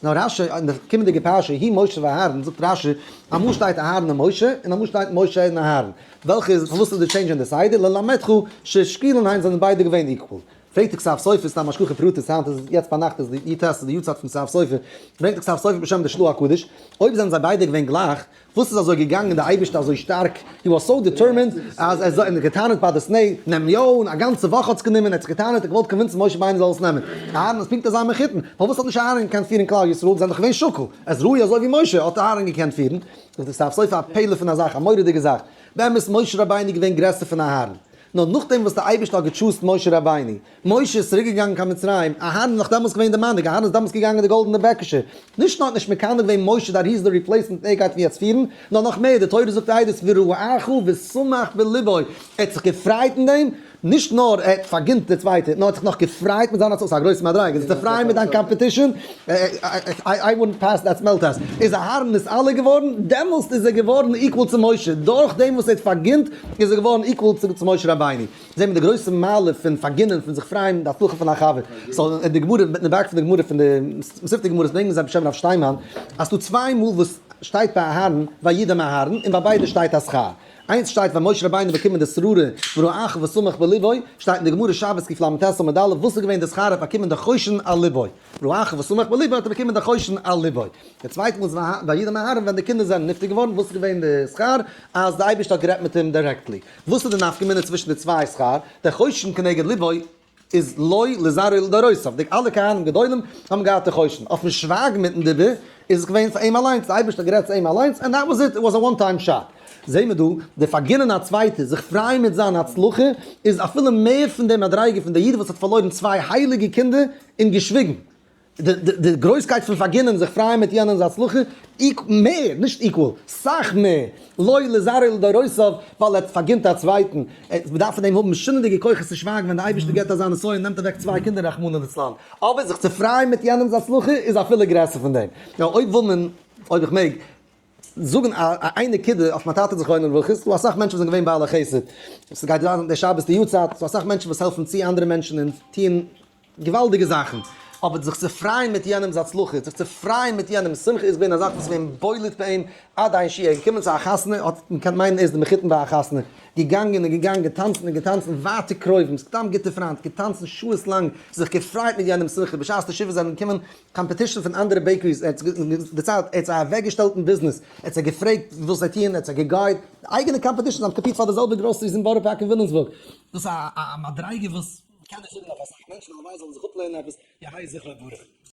נאר רשי אין די קומענדיגע פרשה ויהי משה ואהרן זאגט רשי אמאל שטייט אהרן און משה און אמאל שטייט משה און אהרן, וועלכע איז פארוואס איז די change אין די סדר ללמדך ששקולין הן זענען ביידע געווען equal. פרעגט די כתב סופר סתם השגחה פרטית היינט איז יעצט ביינאכט איז די י ט איז די יארצייט פון כתב סופר, ברענגט די כתב סופר בשם די של"ה הקדוש, אויב זענען זיי ביידע געווען גלייך, וואס איז אזוי געגאנגען די אייבערשטער אזוי שטארק, he was so determined אז ער זאל, און געטענה'ט ביי די סנה, נעם יא אן, א גאנצע וואך האט עס גענומען, ער האט זיך געטענה'ט, ער געוואלט convince ן משה רבינו זאל עס נעמען, אהרן איז פונקט אזא מחותן, פארוואס האט נישט אהרן געקענט פירן כלל ישראל, זיי זענען דאך געווען שקול, עס ראוי אזוי ווי משה האט אהרן געקענט פירן, זאגט די כתב סופר א פלא פון א זאך, א מורא'דיגע זאך, באמת משה רבינו איז געווען גרעסער פון אהרן, נאר נאכדעם וואס דער אייבערשטער האט גע choose ט משה רבינו, משה איז צוריק געגאנגען קיין מצרים, אהרן איז נאך דעמאלטס געווען דער מנהיג, אהרן איז דעמאלטס געגאנגען די גאלדענע בעקעשע, נישט נאר האט נישט מקנא געווען משה that he's the replacement און ער גייט אים יעצט פירן, נאר נאך מער, די תורה זאגט עדות וראך ושמח בלבו, ער האט זיך געפרייט אין דעם, נישט נאר ער האט פארגינט די צווייטע, נאר ער האט זיך נאך געפרייט מיט זיין הצלחה, ס'איז א גרויסע מדריגה, זיך צו פרייען מיט דיין competition, I wouldn't pass that smell test, איז אהרן נתעלה געווארן, דעמאלסט איז ער געווארן equal צו משה, דורך דעם וואס ער האט פארגינט איז ער געווארן equal צו משה רבינו. זעהן מיר די גרויסע מעלה פון פארגינען, פון זיך פרייען מיט די הצלחה פון א חבר. so אין די גמרא, אין די back פון די גמרא, פון די מסכתא גמרות ברענגען זיי בשם רב שטיינמאן, אז ס'דא צוויי מאל וואס שטייט ביי אהרן וידום אהרן, און ביי ביידע שטייט א שכר. איינס שטייט ווען משה רבינו באקומען די שררה וראך ושמח בלבו, שטייט אין די גמרא שבת קל"ט עמוד א', וואס איז געווען די שכר ער האט באקומען די חושן על לבו, וראך ושמח בלבו האט ער באקומען די חושן על לבו. די צווייטע מאל איז וידום אהרן ווען די קינדער זענען נפטר געווארן, וואס איז געווען די שכר? אז די אייבערשטער האט גערעדט מיט אים directly. וואס איז די נפקא מינה צווישן די צוויי שכר? דער חושן כנגד לבו איז לו לזרעו ולדורותיו, די אלע כהנים גדולים האבן געהאט די חושן, אויפן שווייגן מיטן דיבור איז עס געווען פאר אים אליינס, די אייבערשטער האט גערעדט צו אים אליינס, and that was it, it was a one time shot. זעהן מיר דא, די פארגינען א צווייטער, זיך פרייען מיט זיין הצלחה, איז אפילו מער פון די מדריגה פון די איד וואס האט פארלוירן צוויי הייליגע קינדער און געשוויגן. די גרויסקייט פון פארגינען זיך פרייען מיט יענעמ'ס הצלחה, מער, נישט equal, סאך מער, לו לזרעו ולדורותיו, ווייל ער האט פארגינט א צווייטן, מען דארף פון דעם האבן משונה'דיגע כוחות צו שווייגן ווען דער אייבערשטער געבט אזא נסיון און נעמט אוועק צוויי קינדער רחמנא לצלן, אבער זיך צו פרייען מיט יענעמ'ס הצלחה איז אפילו גרעסער פון דעם. יא, אויב וויל מען, אויב איך מעג, זאגן א איין נקודה אויף מיין טאטע זכרונו לברכה, ס'דא אסאך מענטשן וואס זענען געווען בעלי חסד, ס'גייט זיין די שבת די יארצייט, ס'דא אסאך מענטשן וואס העלפן צו אנדערע מענטשן און טוען געוואלדיגע זאכן, אבער זיך צו פרייען מיט יענעמ'ס הצלחה, זיך צו פרייען מיט יענעמ'ס שמחה איז געווען א זאך וואס איז געווען בולט ביי אים עד אין שיעור, ער איז געקומען צו א חתונה, האט מען קען מיינען ער איז די מחותן ביי א חתונה, געגאנגען און געגאנגען, געטאנצן און געטאנצן, ווייטע קרובים, סתם גוטע פריינט, געטאנצן שעות לאנג, זיך געפרייט מיט יענעמ'ס שמחה, בשעת די שבעה זענען געקומען competition פון אנדערע bakeries, ער האט דערציילט, ער האט זיי אוועקגעשטעלט אין ביזנעס, ער האט זיי געפרעגט וואס זיי טוען, ער האט זיי גע guide ט, די אייגענע competition, זיי האבן compete ט פאר די זעלבע groceries אין בארא פארק און וויליאמסבורג, דאס איז א מדריגה וואס. מ'קען נישט זאגן אויף אסאך מענטשן, הלוואי זאלן זיך אפלערנען עפעס, יהא זכרו ברוך.